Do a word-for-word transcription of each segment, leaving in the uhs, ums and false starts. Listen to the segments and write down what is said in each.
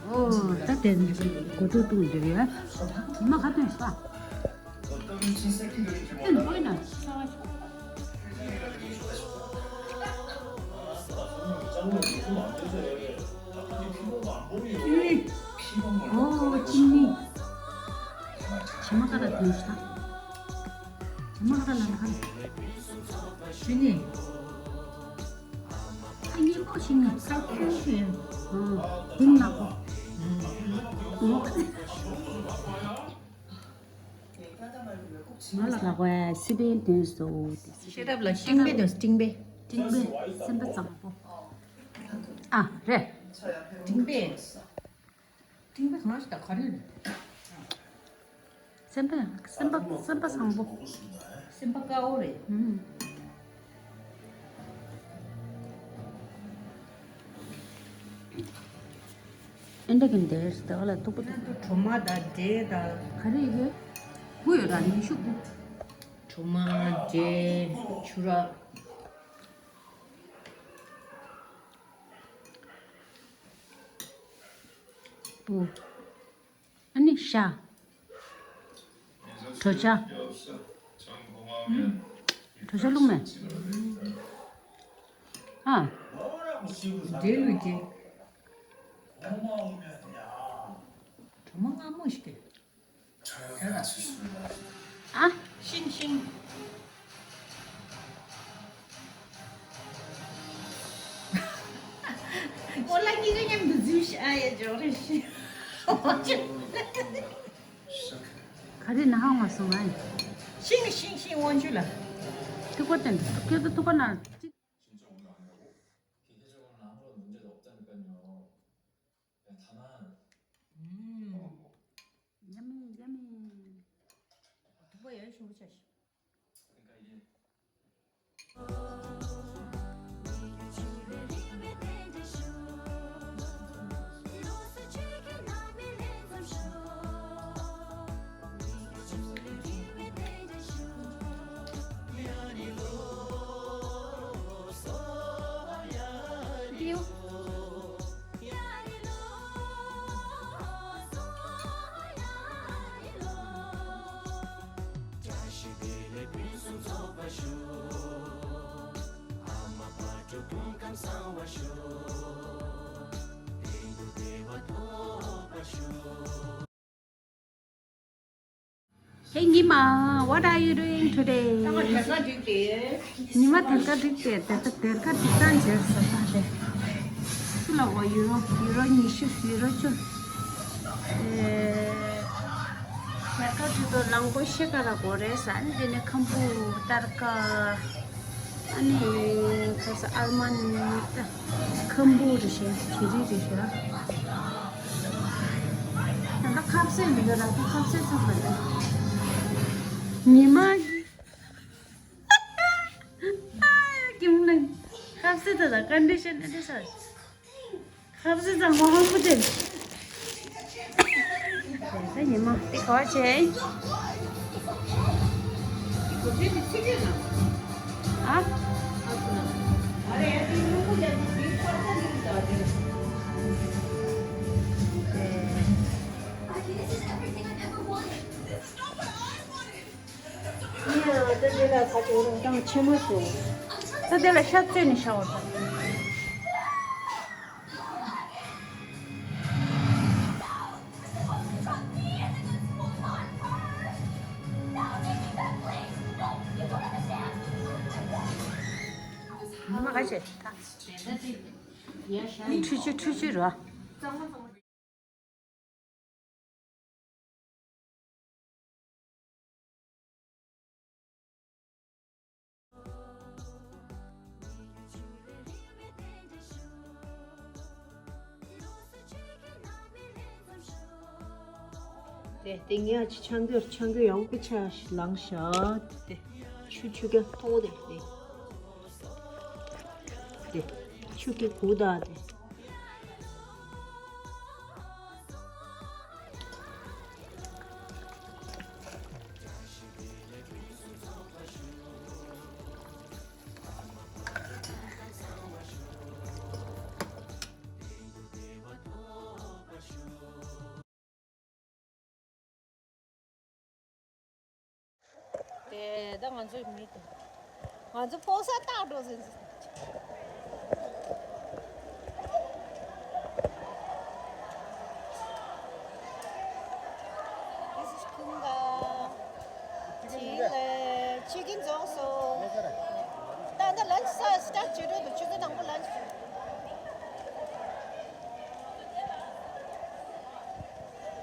ཨོ། ད་དེ་གོ་ཐུག་བཏུང་འདོད་ཡོད། ཉི་མ་ག་ཐོན་ཤག་ཨེ་འགྲོ་ཡིན་ན་ས་བ་ཤོག་ཨོ། ཅི་ནི། ཇི་མ་ཀ་ར་ཐོན་ཤག་ཇི་མ་ཀ་ར་ལ་ཁ་ཇི་ནི། ཨ་ཡེ་པོ་ཞིག་ནི་ཁ་ཁྱོད་ཤིང་། ཨང་། དིང་ནག་པོ། ང་ལ་ལག་པས་སི་པན་དོན་སོ། ཤེས་རབ་ལ་སྤྲིང་པའི་དོན་སྤྲིང་པའི། སྤྲིང་པའི་སེམས་པ་བཟང་པོ། ཨ་རེད། སྤྲིང་པའི། སྤྲིང་པ་གང་ཞིག་དང་ག་རེ་རེད། སེམས་པ་སེམས་པ་སེམས་པ་བཟང་པོ། སེམས་པ་དཀར་པོ་རེད། ཨུམ། ཨེ་འདྲ་གི་འདིར་ཟླ་བ་ལ་སྡུག་པོ་འདུག་གྲོ་མ་དང་འབྲས་དང་། ག་རེ་ཡོད། དགུ་ཡོད་ར། ཉི་ཤུ་དགུ། གྲོ་མ། འབྲས། ཆུ་རགས། པོ། ཨ་ནི་ཤ། གྲོ་ཆ། གྲོ་ཆ་བླུགས་མེད། ཨ། འབྲས་བུ་འབྲས། གྲོ་མ་མངར་མོ་ཞིག་སྟེ། ཨ། ཤིང་ཤིང་། ཨོ་ལ་གཉིས་ཀ་མཉམ་དུ་འཛུལ་ཤག་ཨ་ཡ་ཇོ་རེ་ཤི། ག་རེ་ན་ཧང་བ་སོང་ཨ། ཤིང་ཤིང་ཤིང་དབང་ཕྱུག་ལ། ཐུག་པ་བསྟན་ཁྱོད་ཚོ་ཐུག་པ་ན། ཨུམ། ཡ་མི་ཡ་མི། དུ་བ་ཡར་ཞུ་བ་ཆ་ཤི། Hey ཉི་མ། What are you doing today? ཉི་མ་དེར་ཁ་བསྒྲིགས་ཏེ་དེར་ཁ་དེར་ཁ་བསྒྲིགས་སྟངས་བྱས་ཟེར་ད་དེ། སུ་ལ་འོ་ཡུ་རོ་ཡུ་རོ་ཉི་ཤུ་ཡུ་རོ་བཅུ། ཨེ། དེར་ཁ་བསྒྲིགས་ཏོ་ལང་པོ་ཤེ་ཀ་ར་གོ་རེ་ས་ཨ་ནི་དེ་ནས་ཁམ་བུ་ཏར་ཀ། ཨ་ནི་ཁ་ས་ཨལ་མན་ད་ཁམ་བུ་རེ་ཤེ་ཁི་རི་རེ་ཤེ་ར། ད་ཁ་ཟས་མི་འདུག་ར། ད་ཁ་ཟས་ཚོགས་པ་རེད། ཉི་མ་གི་ཨ་ཡ་ཀིམ་ལེན། ཁ་ཟས་ད་ད་ཀོན་ཌི་ཤན་ཨེ་འདྲ་ས། ཁ་ཟས་ད་མོ་ཧོན་པོ་དེ། ད་ཉི་མ་དེ་ག་བ་བྱས། ཨ། ད་དེ་ལ་ཁ་ཆེ་རུང་ཏང་ཆེན་མོ་སོང་། ད་དེ་ལ་ཤ་བཙོས་ནས་ཤ་བར་ད། ཉི་མ་ག་བྱེད་ད། ཁྲུས་ཆུ་ཁྲུས་ཆུ་རོ། དེ་དེ་ངས་ཆང་གི་ཆང་གི་ཡང་པི་ཆ་ལངས་ཤག་དེ་ཆུ་ཆུ་ག་ཐོང་དེ་དེ་དེ་ཆུ་གི་གུ་ད་དེ། ད་ང་ཚོའི་མི་དེ། ང་ཚོ་ཕོ་གསར་རྟག་འགྲོ་ཟིན། This is Kunga. Chile. Chicken also. ད་ད་lunch ས་start བྱེད་འགྲོ་འདུག་ཆུ་ཚོད་དང་པོ་lunch བྱེད།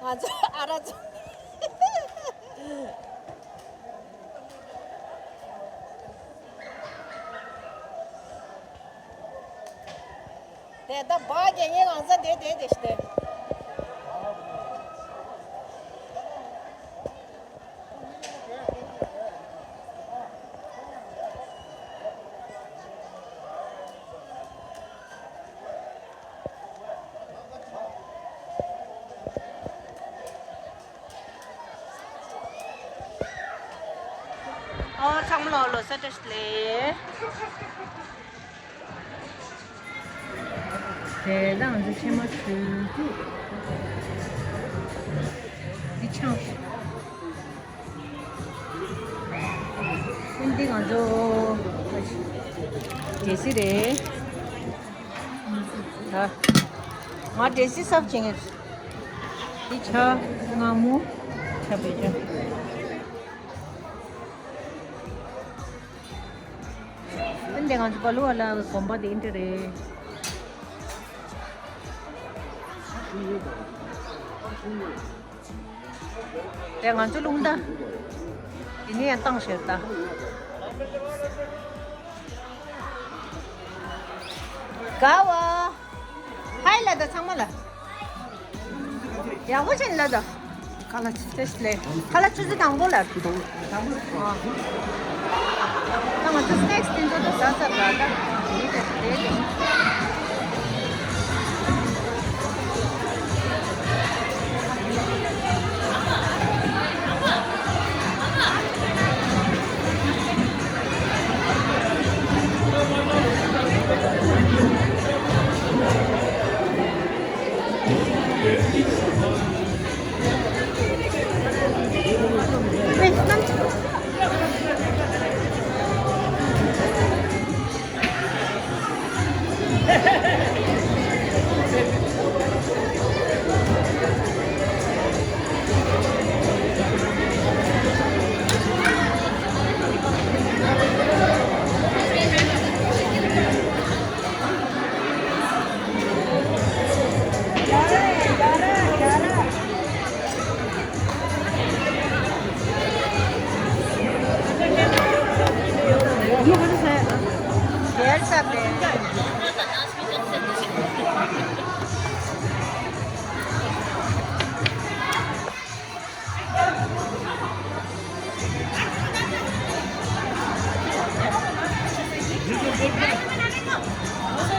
ང་ཚོ་ཨ་ར་ཚོ། དེ་ད་བག་རྒྱག་ངའི་ལང་ཚ་དེ་དེ་དེ་ཞིག་དེ། ཨོ་ཚང་མ་ལོ་ལོ་གསར་བཀྲ་ཤིས་བདེ་ལེགས། དེ་ལ་ང་ཚོ་ཕྱེ་མ་ཆུ། འདི་ཆང་། འདི་ང་ཚོ་འདྲེ་སི་རེད། ང་འདྲེ་སི་སབ་བྱེད་ངེས། འདི་ཆ་མངར་མོ། ཆ་བེ་ཆ། འདི་ང་ཚོ་བ་ལུ་བ་ལ་གོམ་པ་དེ་འདྲ་རེད། དེ་ང་ཚོ་རླུང་རྟ། དེ་ནས་ཡང་བཏང་ཤེར་ད། དགའ་བ། ཧའི་ལ་ད་ཚང་མ་ལ། ཡག་པོ་བྱས་ལ་ད། ཁ་ལག་ཆུ་ཚོད་ལས། ཁ་ལག་ཆུ་ཚོད་དང་པོ་ལ། ཨ། ད་ང་ཚོ་སྣེག་སི་དེ་ཚོ་ད་ཟ་ཟ་ར་ད། དེ་དེ་དེ་དེ།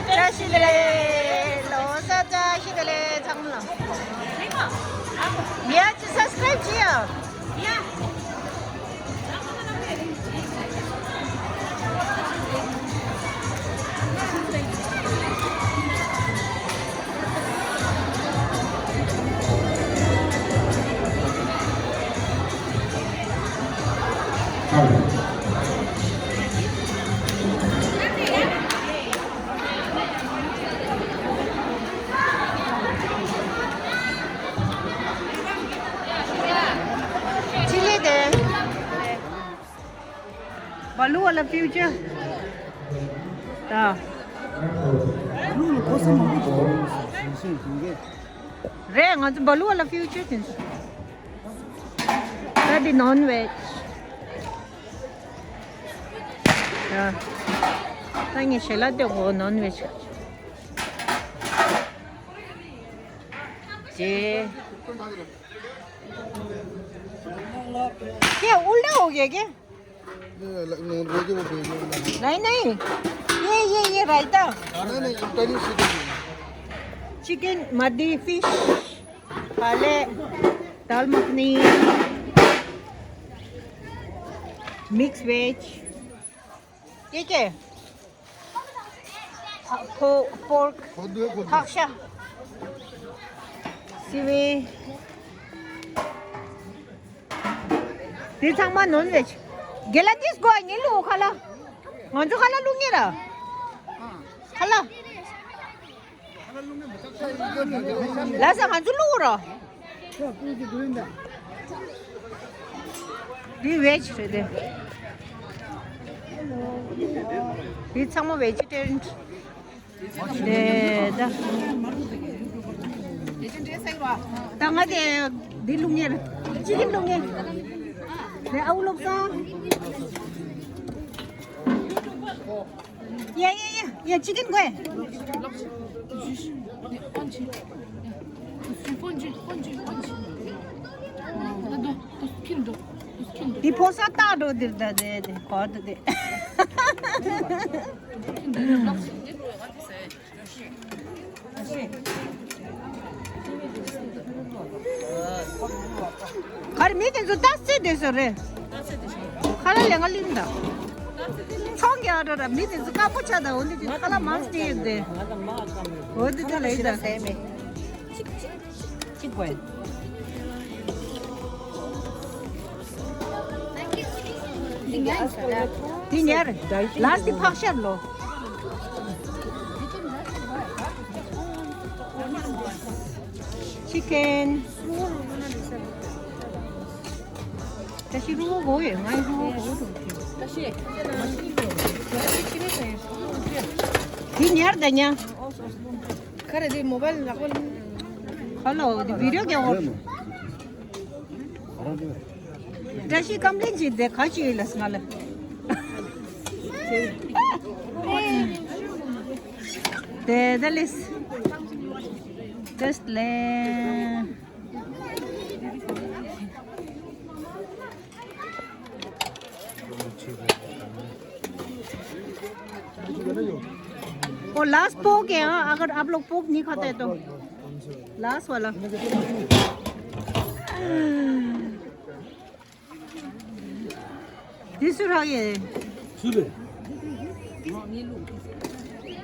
བཀྲ་ཤིས་བདེ་ལེགས། ལོ་གསར་བཀྲ་ཤིས་བདེ་ལེགས་ཚང་མ་ལ། ཡ་ཅི་སབ་སི་ཀ་རེབ་བྱེད་ཡ། ཆི་ལི་དེ། བ་ལུ་བ་ལ་ཕིའུ་ཅར། ད། ལུ་ལ་གོ་ས་མང་པོ་འདུག་ཞིང་ཞིང་ཞིང་གེ། རེད། ང་ཚོ་བ་ལུ་བ་ལ་ཕིའུ་ཅར་དེ་ཚོ། ད་འདི་ནོན་ཝེཇ། ད། ད་ངས་ཞལ་ལག་དེ་གོ་ནོན་ཝེཇ། ཅེ། ཀྱེ་ཨུལ་ཊ་ཧོ་གེ་ཀྱེ། ये अलग non veg है, वो वेज है। नहीं, नहीं, ये, ये, ये रायता। नहीं, नहीं, इंटरव्यू सीधे। चिकन, मदी फिश, पाले, दाल मखनी, मिक्स वेज। ठीक है। ཕོ་ཕོར་ཁོ་དུ་ཁོ་དུ། ཐག་ཤ། སི་ཝི། དེ་ཚང་མ་ནོན་ཝེཇ། གེ་ལ་ཏིས་གོ་ཉི་ལུ་ཁ་ལ། ང་ཚོ་ཁ་ལ་ལུ་ངེ་ར། ཁ་ལ། ལ་ས་ང་ཚོ་ལུ་ར། འདི་བེ་ཇི་རེད་དེ། འདི་ཚང་མ་བེ་ཇི་ཊེ་རི་ཡན། དེ་ད། ད་ང་དེ་འདི་ལུག་ཉེར། ཅི་གི་ལུག་ཉེར། དེ་ཨའུ་ལོག་ས། ཡ་ཡ་ཡ་ཡ་ཅི་གི་གོས། སྤོན་ཆེ། སྤོན་ཆེ། སྤོན་ཆེ། འདི་ཕོ་ས་ཏག་འགྲོ་འདིར་ད་དེ་དེ་གོ་ད་དེ། ག་རེ་མི་དེ་ཚོ་ཏག་སེ་དེ་ཚོ་རེད། ཁ་ལ་ལེ་ང་ལིན་ད། ཚོང་རྒྱག་འགྲོ་ར་མི་དེ་ཚོ་དཀར་པོ་ཆགས་ད། འོ་འདི་དེ་ཁ་ལ་མང་སྟེ་ཡོད་དེ། འོ་འདི་དེ་ལ་ཡིན་ད། ཅིག་གོས། འདི་ཉར། ལཱས་ཏི་ཕག་ཤར་ལོ། ཅི་ཀེན། ད་ཤི་རུ་བོ་གོ་ཡོད། ང་ཡི་རུ་བོ་གོ་འདུག་ཅི། འདི་ཉར་ད་ཉ། ཁ་རེ་དེ་མོ་བལ་ལག་པ། ཧ་ལོ་དེ་བི་ཌིའོ་རྒྱག་འོ། བཀྲ་ཤིས་ཀམ་པི་ལེན་ཅིག་དེ་ག་ཅི་ཡོད་ལ་སྔ་ལ། དེ་ད་ལེས། ཏེས་ལེ། वो लास्ट पोक है। हाँ, अगर आप लोग पोक नहीं खाते तो लास्ट वाला। This is how you.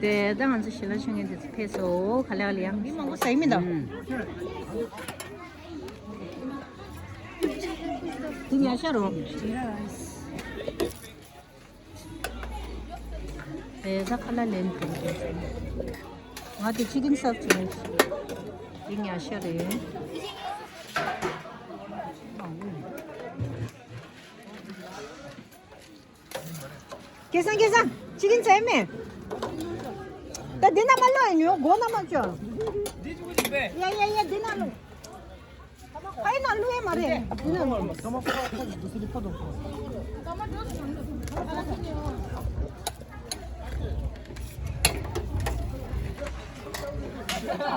དེ་ད་ང་ཚོ་ཞི་ལ་ཆུང་ངེ་འདི་ཚོ་ཕེབས་སོ། ཁ་ལག་ལ་ཡང་མི་མང་པོ་ཟ་ཡི་མི་འདུག་དེ་ཉ་ཤ་རོ། དེ་ད་ཁ་ལག་ལེན་དགོས། ང་དེ་ཅི་ཀིན་སབ་བྱུང་། དེ་ཉ་ཤ་རེད། སྐལ་བཟང་། སྐལ་བཟང་། ཅི་ཀིན་ཟ་ཡི་མེད། ད་འདི་ན་མ་ལོ་ཡིན་ཡོ་སྒོ་ན་མ་ཅོ། ཡ་ཡ་ཡ་འདི་ན་ལོ། ཨ་ཡིན་ན་ལོ་ཡ་མ་རེད་འདི་ན་ལོ།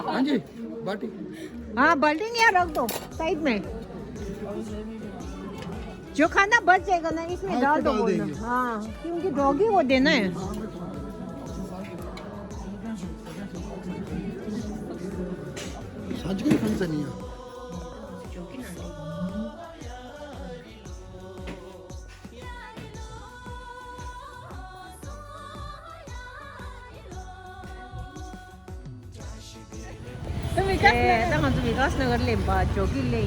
हाँ जी, बाटी। हाँ, बाल्टी नहीं है, रख दो साइड में। जो खाना बच जाएगा ना, इसमें हाँ, डाल इसमें दो डाल बोलना। देंगे। हाँ, क्योंकि डॉगी वो देना है। सांझ को ही फंक्शन है। ད་ང་ཚོ་བི་ཀཱས་ནགར་ལེན་པ་ཇོ་གི་ལེན།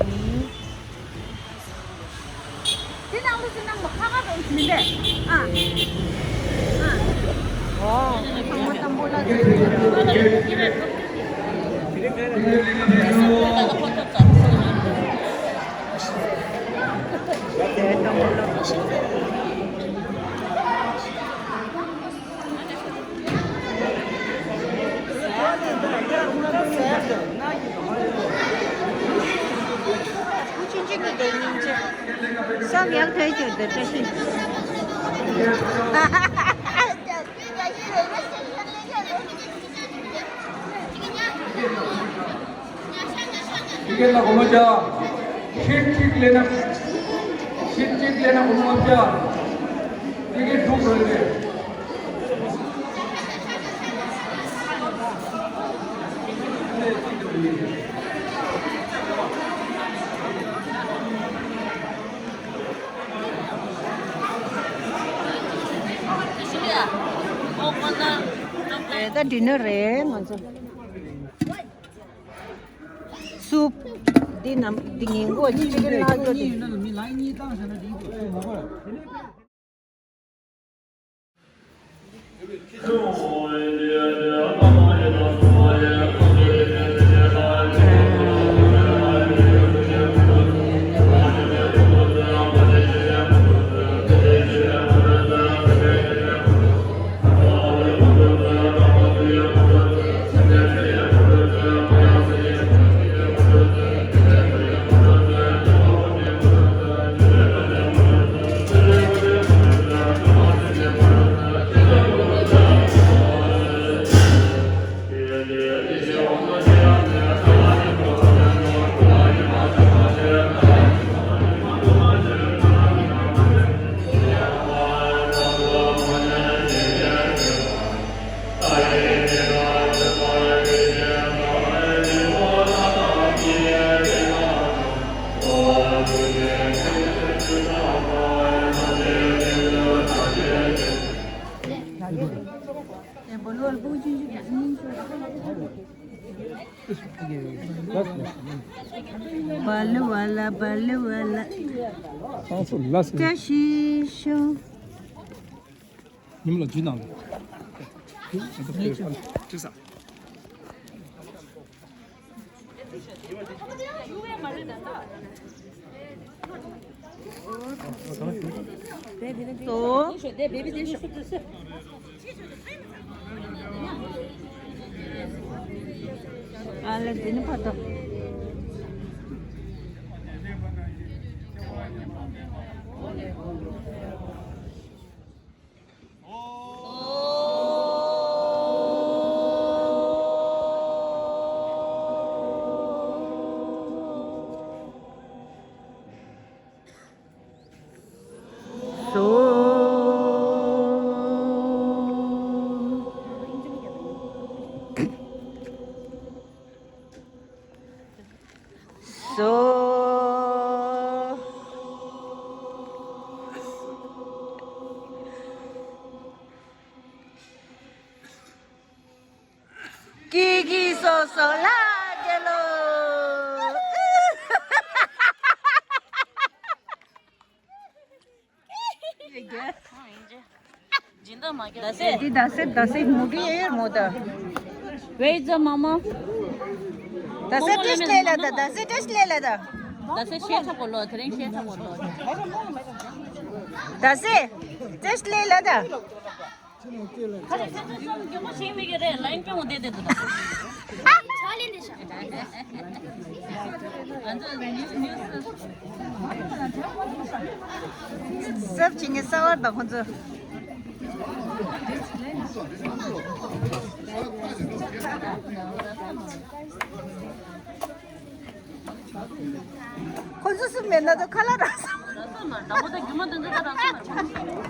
དེ་ནང་ལོ་ཅི་ནང་ལོ་ཁ་ཁ་རོ་མི་འདྲ། ཨ། ཨ། ཨོ། ཚང་མ་ཏམ་བོ་ལ། सब एक थे जो दे थे। टिकट ला घूमो जा। शीट शीट लेना। शीट शीट लेना घूमो जा। टिकट बुक हो गए। ད་ཌི་ནར་རེད་ང་ཚོ། སུབ། འདི་ནམ་འདི་ངན་གོ་ཅི་ཅི་གི་ན་གོ་འདི། བ་ལི་བ་ལ་བ་ལི་བ་ལ། བཀྲ་ཤིས་ཤོག་ཉིམ་ལ་ཇུས་གནང་། ཁྲིག་ས། ཨ་ལ་དེ་ནི་ཕ་ཏོ། སོ། ཀི་ཀི་སོ་སོ་ལ་རྒྱལ་ལོ། ད་སེ་འདི་ད་སེ་ད་སེ་མུ་གི་ཡེ་མོ་ད། Where is the mama? ད་སེ་ཏྲེ་ལེ་ལ་ད། ད་སེ་ཏྲེ་ལེ་ལ་ད། ད་སེ་ཤེ་ཆོ་གོ་ལོ། དེ་རིང་ཤེ་ཆོ་གོ་ལོ། ད་སེ་ཏྲེ་ལེ་ལ་ད། ཁ་ལེ་སེ་ཏྲེ་སམ་གྱོ་མོ་ཤེ་མི་གི་རེ་ལ་ཡིན་པེ་མོ་དེ་དེ་དུ་ད། སབ་ཅིང་གི་ས་བར་དང་ཁོང་ཚོ། ཁོང་ཚོ་སུ་མེད་ན་དུ་ཁ་ལག་རག་སོང་། རག་སོང་མ་རེད། དང་པོ་དང་རྒྱུ་མ་དེ་ཚོ་ད་རག་སོང་མ་རེད།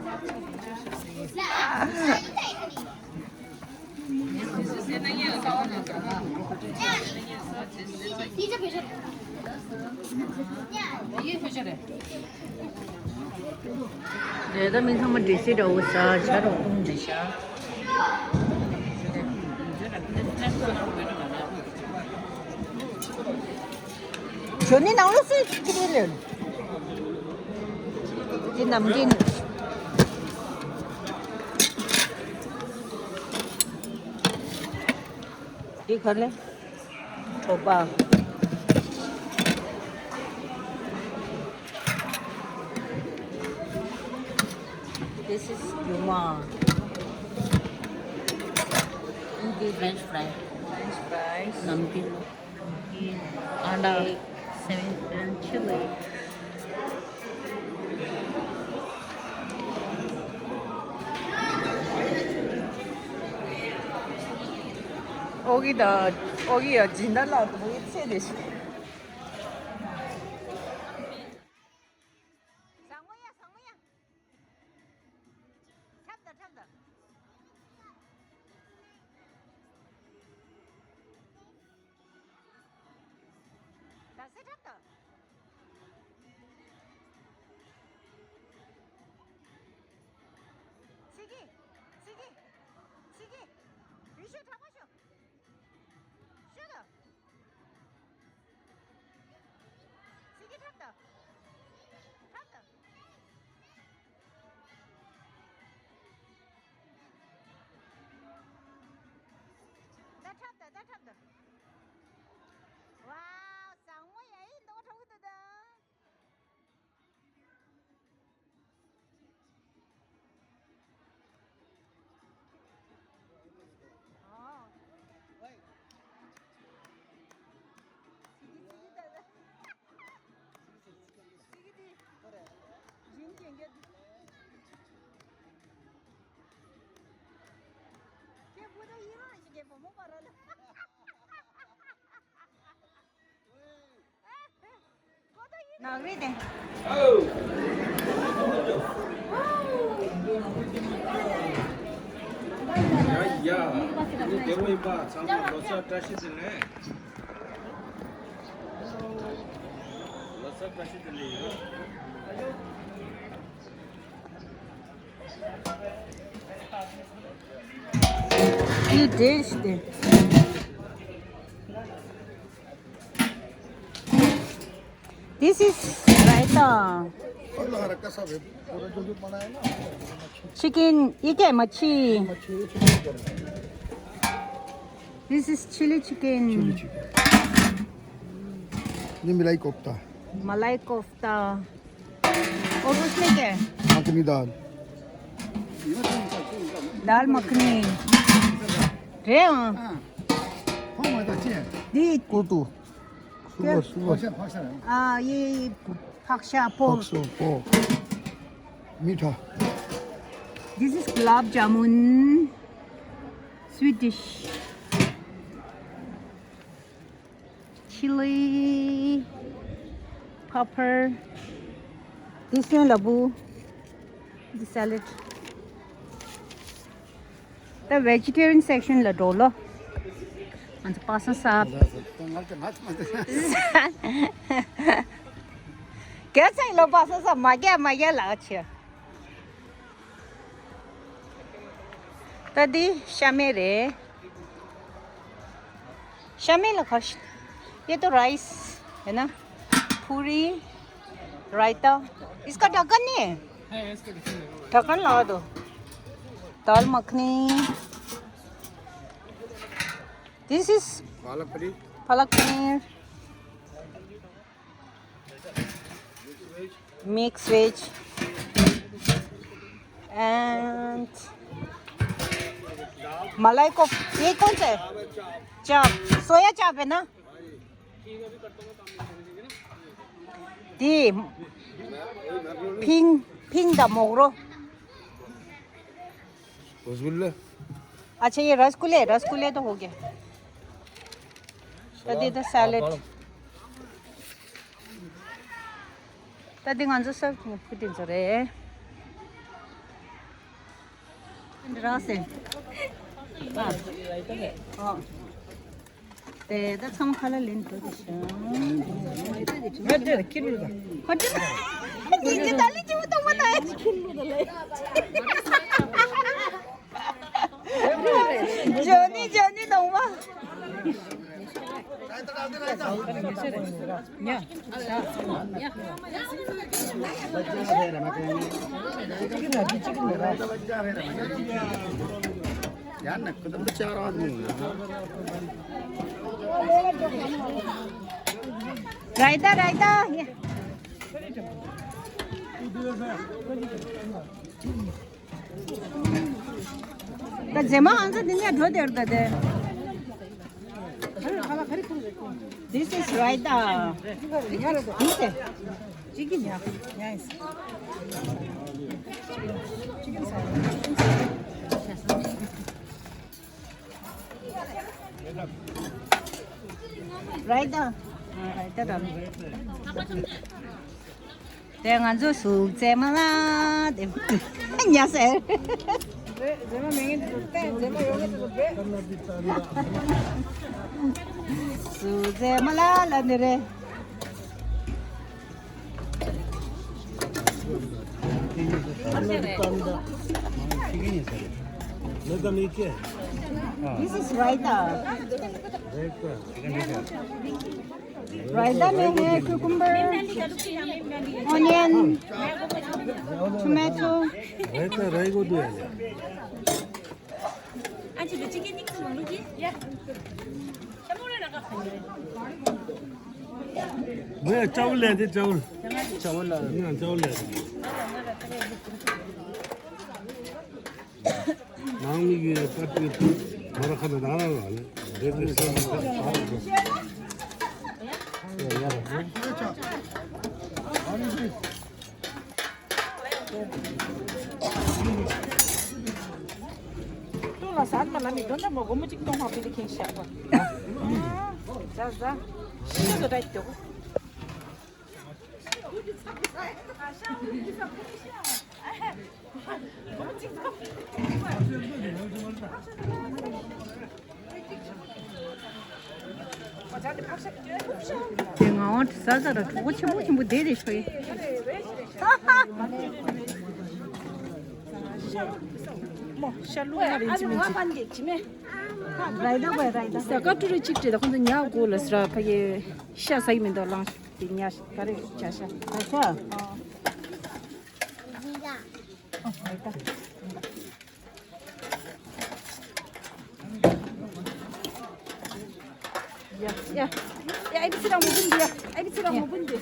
རེད་ད། མི་ཚང་མ་འདྲེ་སྲིད་འདྲ་བོ་ཟ་བྱ་རོག་གཏོང་འདྲེ་ཤ། ཇོ་ནི་ནང་ལོགས་སུ་ཅི་རེད་ལེ། འདི་ནམ་རྒྱུན། འདི་ག་ལེ། ཐོ་པ། This is རྒྱུ་མ། འདི་French fry། French fries། ནམ་རྒྱུན། ནམ་རྒྱུན། ཨ་ད། Seven and chili། ཨོ་གི་ད། ཨོ་གི་ཡ་སྦྱིན་བདག་ལགས་དུ་མོ་ཡི་ཚེ་དེ་ཞིག་བཟང་མོ་ཡ། བཟང་མོ་ཡ། འཁྲབ་དང་འཁྲབ་དང་། ད་སེ་འཁྲབ་དང་། སི་ཀི། སི་ཀི། སི་ཀི། ཡུལ་ཤུལ་དྲག་པོ་ཤོག་ཤོད་དང་། སི་ཀི་འཁྲབ་དང་། འཁྲབ་དང་། ནག་རེད་དེ། ཡ་ཡ། འདི་བདེ་པོ་ཡིན་པ། ཚང་མ་ལོ་གསར་བཀྲ་ཤིས་བདེ་ལེགས། ལོ་གསར་བཀྲ་ཤིས་བདེ་ལེགས་ཡོད། འདི་འདྲས་ཏེ། This is raita. Chicken, ये क्या है? मच्छी। This is chili chicken. ये मलाई कोफ्ता। मलाई कोफ्ता। और उसमें क्या है? मखनी दाल। दाल मखनी। रे हाँ। हाँ। हाँ, मैं तो अच्छी है। दी। कोटू। क्या? सुबह, सुबह। हाँ, ये फक्सा, pork. फक्सा, pork. मीठा। This is gulab jamun. Sweet dish. Chili, pepper. This one, labu. The salad. The vegetarian section ལ་འགྲོ་ལོ། ང་ཚོ་པ་སངས་ས། གལ་སྲིད་ལོ་པ་སངས་ས་མ་རྒྱག་མ་རྒྱག་ལ་ཆེ། ད་འདི་ཤ་མེད་རེད། ཤ་མེད་ལ་ཁ་ཤས། ये तो राइस है ना? पूरी, रायता। इसका ढक्कन नहीं है? ढक्कन लगा दो। दाल मखनी। This is पालक पनीर। पालक पनीर। Mix veg and मलाई कोफ्ता। ये कौन सा है? चाप, सोया चाप है ना? दी। पिंक, पिंक दा मोगरो। रसगुल्ला। अच्छा, ये रसगुल्ले, रसगुल्ले तो हो गया। ད་འདི་ད་salad. ད་འདི་ང་ཚོ་serve ནི་ཕུ་དེ་ཚོ་རེད། འདི་ར་སེ། ཨ། ཨ། དེ་ད་ཚང་མ་ཁ་ལ་ལེན་འགྲོ་དེ་ཤ། ང་དེ་ཁྱི་ལུ་ད། ཁོ་དེ། ཡིན་གྱི་ད་ལི་ཅི་མོ་ཏོག་མ་ད་ཡ། ཁྱི་ལུ་ད་ལེ། ཇོ་ནི་ཇོ་ནི་ནོང་བ། རའི་ཏ་རའི་ཏ། ད་རྗེས་མ་ང་ཚོ་འདི་ནས་འགྲོ་དེར་ད་དེ། This is raita. Chicken, yeah. Nice. Raita. Raita. དེ་ང་ཚོ་ཟུག་རྫས་མ་ལ་དེ་ཉ་ཟེར། རྫས་མ་མེད་ངེས་དེ་ཚོ་བལྟས། རྫས་མ་ཡོད་ངེས་དེ་ཚོ་བལྟས། ཟུག་རྫས་མ་ལ་ལ་འདི་རེད། This is raita. Raita mein hai cucumber, onion, tomato. Raita, raita ko do. भैया, चावल ले दे, चावल। चावल ला। हाँ, चावल ले दे। मांगने की पत्नी, बड़ा खाना डाला हुआ है। दे दे, सब। ཟ་མ་ལ་མི་འདོན་ད་མོ་སྒོར་མོ་གཅིག་གཏོང་བ་པི་ལི་ཁེན་ཤ་བ། ཟ་ཟ། ཤི་ག་ད་ཏོ། དེ་ང་བ་ཟ་ཟ་ར་གྲོགས་པོ་ཆེན་པོ་ཆེན་པོ་བསྡད་རེད་ཤོ་ཡི། ཤ་ལུ་ང་རེད་ཅི་མིན་ཅི། རའི་ད་བས་རའི་ད། ཟ་ཀ་ཀྲུ་རེ་གཅིག་སྤྲད་ད་ཁོང་ཚོ་ཉག་དགོས་ལ་ཟེར་ཕ་གི་ཤ་ཟ་གི་མི་འདུག་ལངས་ཤོག་དེ་ཉག་ག་རེ་བྱ་ཤ། ད་ཤ། ཡ་ཡ་ཡ། ཨེ་བི་སི་རང་མོ་བུན་འདི་ཡ། ཨེ་བི་སི་རང་མོ་བུན་འདི།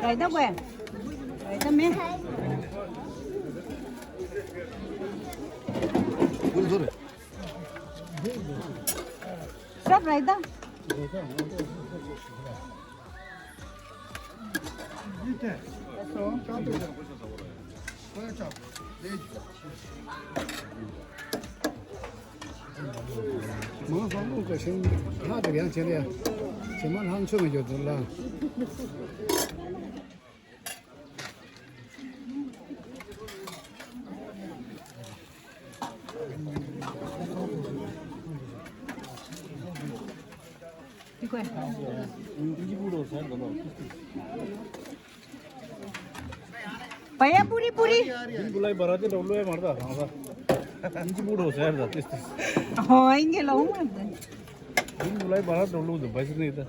རའི་ད་དགོས། རའི་ད་མེད། ཀུན་ཟུར། སྲབ་རའི་ད། མང་སང་ལུང་ག་ཤིང་ལྷག་ཏུ་ཡང་བྱེད་ལ་ཡ། བྱེ་མ་ལྷང་ཆོས་མ་འགྱོ་དུ་ལ། भैया पूरी पूरी। बिन बुलाई बराती डब्ल्यू है मरदा हाँ सा। इंची बूढ़ो सैर दा तिस तिस। हाँ इंगे लो मत। बिन बुलाई बराती डब्ल्यू तो बस नहीं था।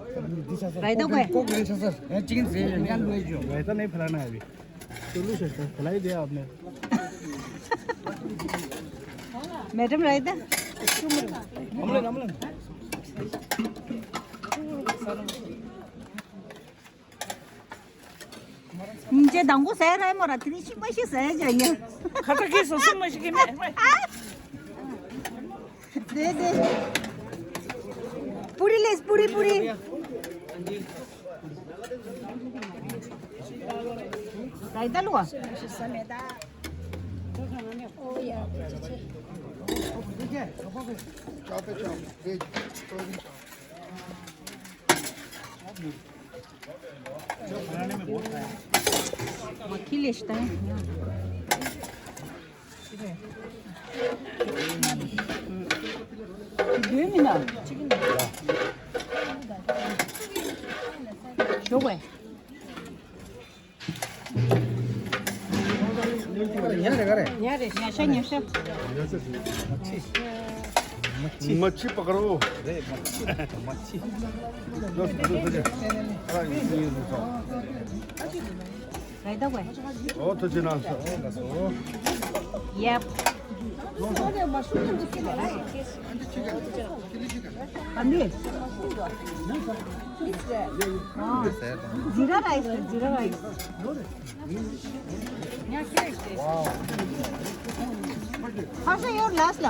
रायता को है? कोक नहीं सर। चिकन से क्या लुए जो। रायता नहीं फैलाना है अभी। चलो सर, फैला ही दिया आपने। मैडम रायता। हमले हमले। ཉིན་བྱེད་དང་པོ་ཟས་ར་མོ་ར་དེ་ནི་ཤི་མ་ཤི་ཟས་ཀྱང་ཉན། ཁ་ཏ་ཁེ་སོ་སོ་མ་ཤི་གི་མེད། དེ་དེ། པུ་རི་ལེས་པུ་རི་པུ་རི། ད་ཡི་ད་ལུ་བ། མ་ཁི་ལེ་ཤི་ཏང་། ལུས་མི་ན། ཞོགས་པས། ཉ་རེ་ག་རེ། ཉ་རེ་ཉ་ཤ་ཉ་ཤ། མ་ཕྱི་པ་ག་རོ། རེད་མ་ཕྱི་མ་ཕྱི། རེད་ད་གོ། ཨོ་ཐུགས་རྗེ་གནང་། ཡེབ། ཨ་ནི། ཛི་ར་རའི་སི་ཛི་ར་རའི་སི། ཧ་ཤ་ཡོར་ལ་སི་ལ།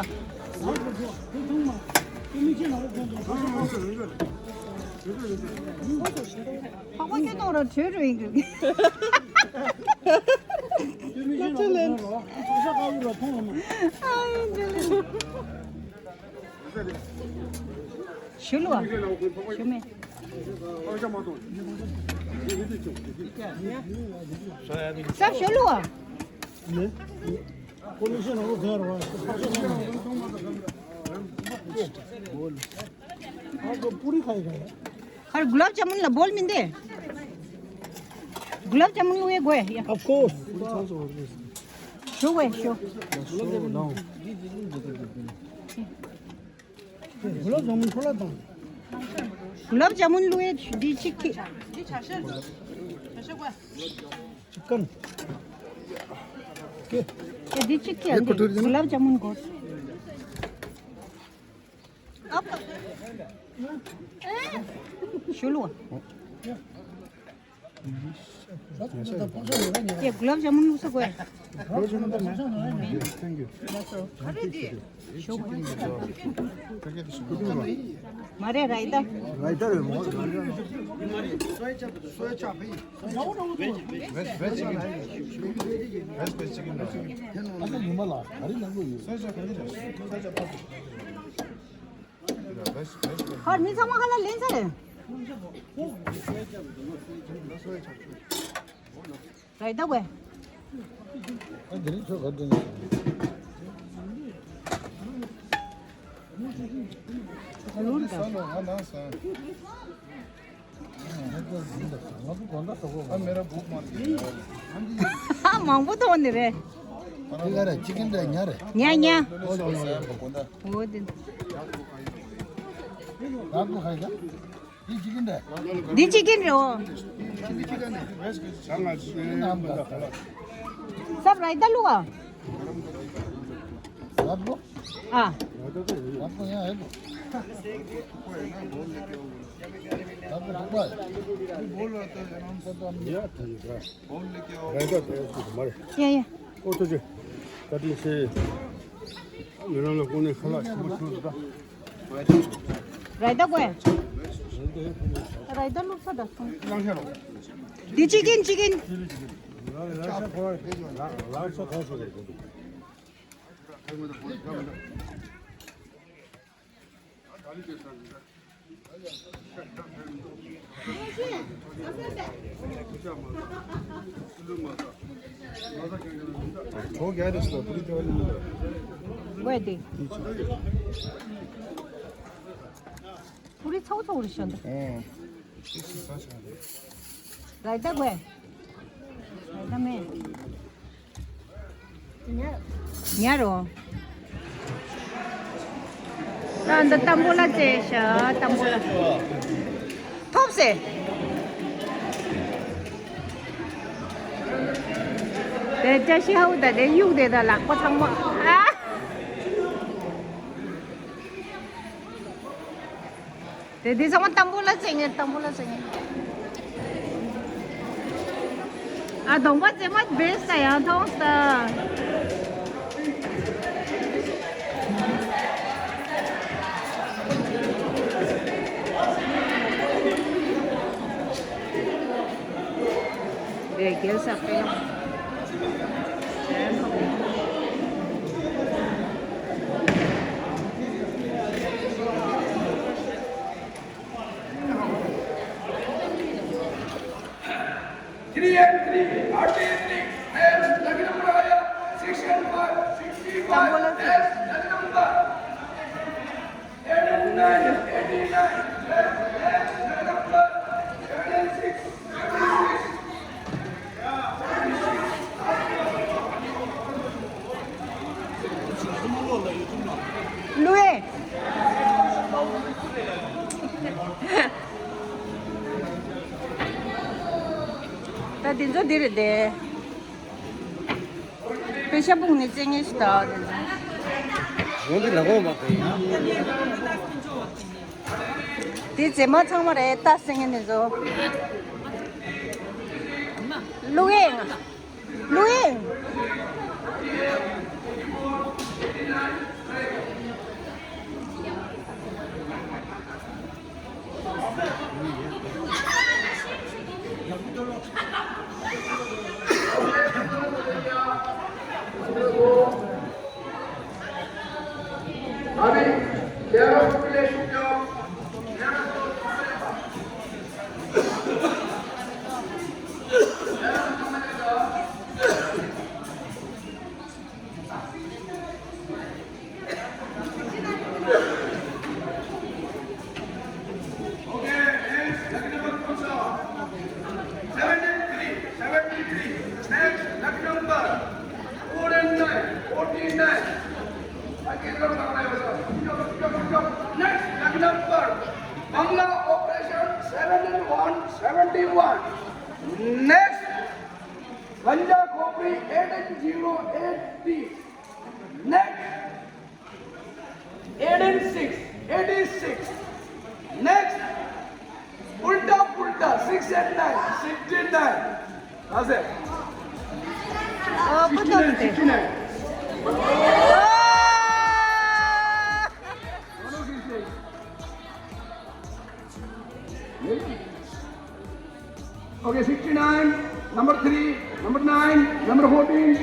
ཕག་པ་ཁྱོད་གཏོང་རོགས་བྲོས་རོགས་ཡིན་གྱི། ལ་ཆུ་ལེན། ཨ་ཡིན་གྱི་ལེན། ཞུ་ལུ་བ། ཞུ་མེ། ས་ཞུ་ལུ་བ། ཁར་གུ་ལབ་ཇ་མུན་ལ་བོལ་མིན་ཏེ། གུ་ལབ་ཇ་མུན་ལུ་ཡེ་གོ་ཡ། Of course. ཞུ་གོ་ཡ་ཞུ། གུ་ལབ་ཇ་མུན་ཁོ་ལ་དང་། གུ་ལབ་ཇ་མུན་ལུ་ཡེ་འདི་གཅིག་གི། ཅིག་ཀན། ཀེ། ཀེ་འདི་གཅིག་གི་ཡ་འདི་གུ་ལབ་ཇ་མུན་གོ། ཨ་ཕ། ཞུ་ལུ་བ། ཀྱེ་གུ་ལབ་ཇ་མུན་ལུགས་ས་གོས། Thank you. མ་རེད་ར་ཡི་ད། ར་ཡི་ད་རེད་མོ། Veg, veg chicken. Veg, veg chicken. ཁར་མི་ཚང་མ་ཁ་ལ་ལེན་ཚར་རེད། ར་ཡི་ད་གོས། ཨ་དེ་རིང་ཁྱོད་ག་དེ་ནས། ལུར་ད། ང་ཚོ་དགོང་དག་ཟ་གོ། ཨ་མེ་ར་བུག་མ་དེ། མང་པོ་ཐོག་ནི་རེད། དེ་ག་རེ་ཅི་ཀིན་རེད་ཉ་རེད། ཉ་ཉ། ཨོ་ལོ་ལོ་ལོ། འོ་དེ། ཡག་པོ་ཁ་ཡོད། འདི་ཅི་ཀིན་རེད། འདི་ཅི་ཀིན་རེད་འོ། སབ་ར་ཡི་ད་བླུགས་ཨ། ཨ། ཡ་ཡ། བཀའ་དྲིན་ཆེ། ང་རང་ལ་དངོས་གནས་ཁ་ལག་ཞིམ་པོ་བྱུང་སོང་ད། ར་ཡི་ད་གོས། ར་ཡི་ད་བླུགས་ས་ད་སོང་། འདི་ཅི་ཀིན་ཅི་ཀིན། ཝེ་དེ། ཕུ་རི་ཚོགས་ཚོགས་རེ་ཤོད་འདུག་ར་ཡི་ད་གོས། ར་ཡི་ད་མེད། ཉར་རོ། ད་འདི་ཏམ་བུ་ལ་བཙལ་ཤག་ཏམ་བུ་ལ། ཐོབ་སེ། དེ་བཀྲ་ཤིས་ཧའུ་ད་དེ་གཡུག་དེ་ད་ལག་པ་ཚང་མ། ཨ། དེ་དེ་ཚང་མ་ཏམ་བུ་ལ་བཙལ་ངེས། ཏམ་བུ་ལ་བཙལ་ངེས། ཨ་གདོང་པ་རྩེ་མོ་བེས་ད་ཡང་མཐོང་ས། དེ་རྒྱལ་ས་དཔེ། Three and three, thirty-three, and lucky number higher, six and five, sixty-five, and lucky number. Eight and nine, eighty-nine, and lucky number, seventy-six, seventy-six. ལུའེ། ད་དེ་ཚོ་འདི་རེད་དེ། པེ་ཤ་སྤུངས་ནས་བཙལ་ངེས་ཤིག་ད་དེ་ཚོ། འོན་ཏེ་ལ་གོ་མ་གི། དེ་རྫས་མ་ཚང་མ་རེད་ད་བཙལ་ངེས་ནས་བཟོ། ལུའེ། ལུའེ། Seventy-three, seventy-three. Next, lucky number four and nine, forty-nine. Next, lucky number, Bangla operation seven and one, seventy-one. Next, Ganja Khopri eight and zero, eighty. Next, eight and six, eighty-six. Next, Ulta Pulta, six Sixty-nine, sixty-nine. That's it. Oh, put on Sixty-nine, sixty-nine. Okay, sixty-nine, number three, number nine, number fourteen,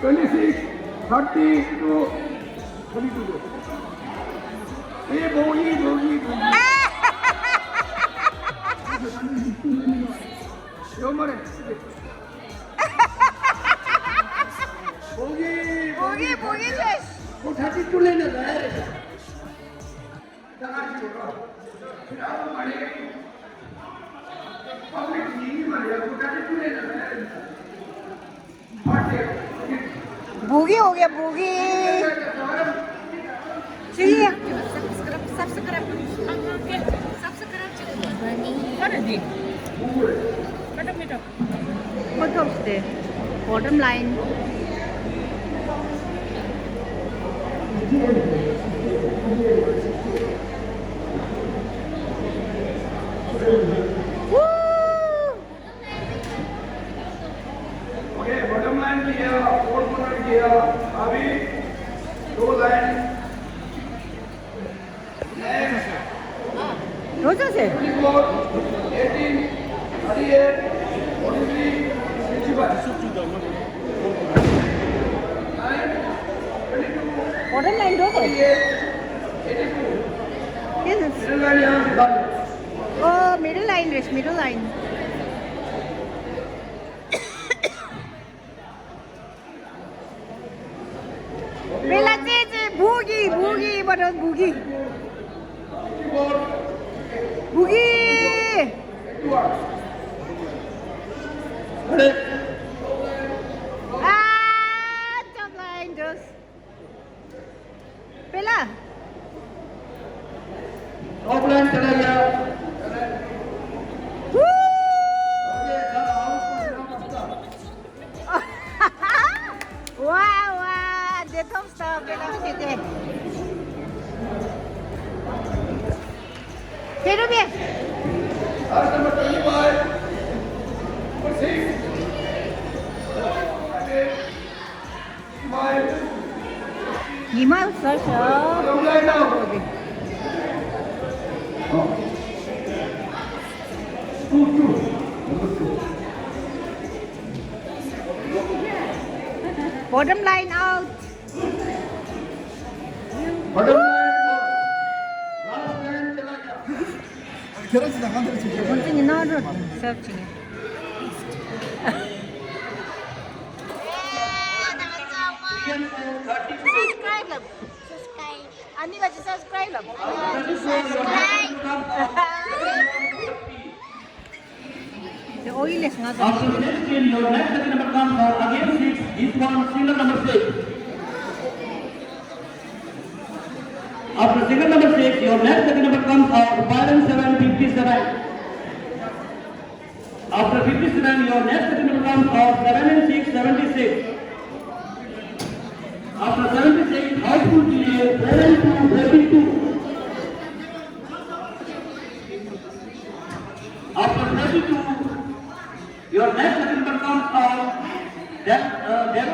twenty-six, thirty-two, thirty-two. Hey, bogey, bogey, bogey. Yo, mare. Bogey, bogey, bogey, yes. Ko thirty-two lena gaya re. Boogie हो गया boogie। चाहिए। What of the bottom line? Woo! Okay, bottom line किया, four corner किया, अभी दो लाइन। रोजा से Twenty-four, eighteen, thirty-eight, forty-three, sixty-five. bottom line रोजा। Yes. Middle line यहाँ निकाल। Oh, middle line, Rich, middle line. Bella Gigi, boogie, boogie, what was boogie? Boogie! Ah, top line, just. Bella. Top line चला गया। Woo! वाह वाह, दे तो स्टार पे ना देते। तेरे भी Last number twenty-five, number six. Twenty-five. ཉི་མ་ཟ་ཤག Bottom line out. Bottom line out. Last line चला गया। ཁྱོད་ཚོ་ནང་ཁ་འདིར་ཅིག་ཁྱོད་ཚོ་ཉི་ནང་རོ་སབ་ཅིག་ནི། Subscribe ལབ། Subscribe. ཨ་ནི་ལ་ཅི་subscribe ལབ། Subscribe. དེ་ཨོ་ཡི་ལས་ང་ཚོ། After this game, your next lucky number comes out. Again six, this one single number six. After single number six, your next lucky number comes out. Five and seven, fifty-seven. After fifty-seven, your next lucky number comes out. Seven and six, seventy-six. After seventy-six, housefull G A, four and two, thirty-two. After thirty-two, your next lucky number comes out. That, uh, that.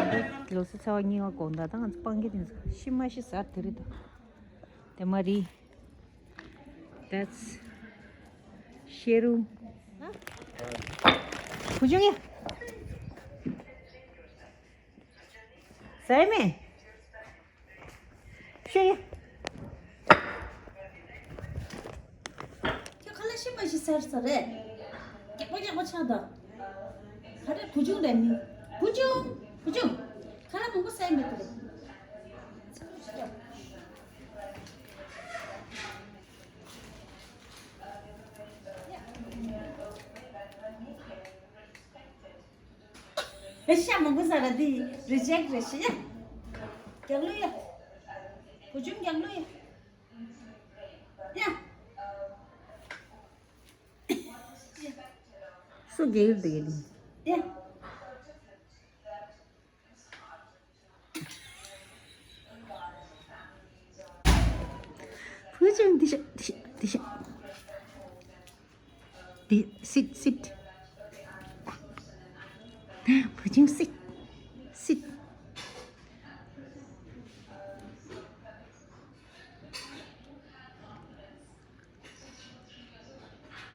ལོ་སི་ཚ་བ་གཉིས་ཀ་དགོང་དག་དང་ང་ཚོ་སྤང་གི་དེ་ཚོ་ཤི་མ་ཤི་ཟ་དེ་རེད་དོ། དེ་མ་རི། That's ཤེ་རུ། བུ་ཆུང་ཡ། ཟ་ཡ་མེད། ཤེ་ཡ། ཁྱོད་ཁ་ལག་ཤི་མ་ཤི་ཟེར་ས་རེད། སྐྱག་པ་སྐྱག་པ་ཆགས་འདུག་ག་རེ་བུ་ཆུང་རེད་མི། བུ་ཆུང་། བུ་ཆུང་། ཁ་ལག་མང་པོ་ཟས་མེད་དེ་རེད། ཤ་མང་པོ་ཟ་ར་འདི་རི་ཇེག་རེད་ཤི་ཡ། རྒྱག་ལུ་ཡ། བུ་ཆུང་རྒྱག་ལུ་ཡ། ཡ། སུ་རྒྱག་གི་འདུག་ཡ། བུ་ཆུང་འདི་ཤ་འདི་ཤ་འདི་ཤ། Sit, sit. བུ་ཆུང་sit. Sit.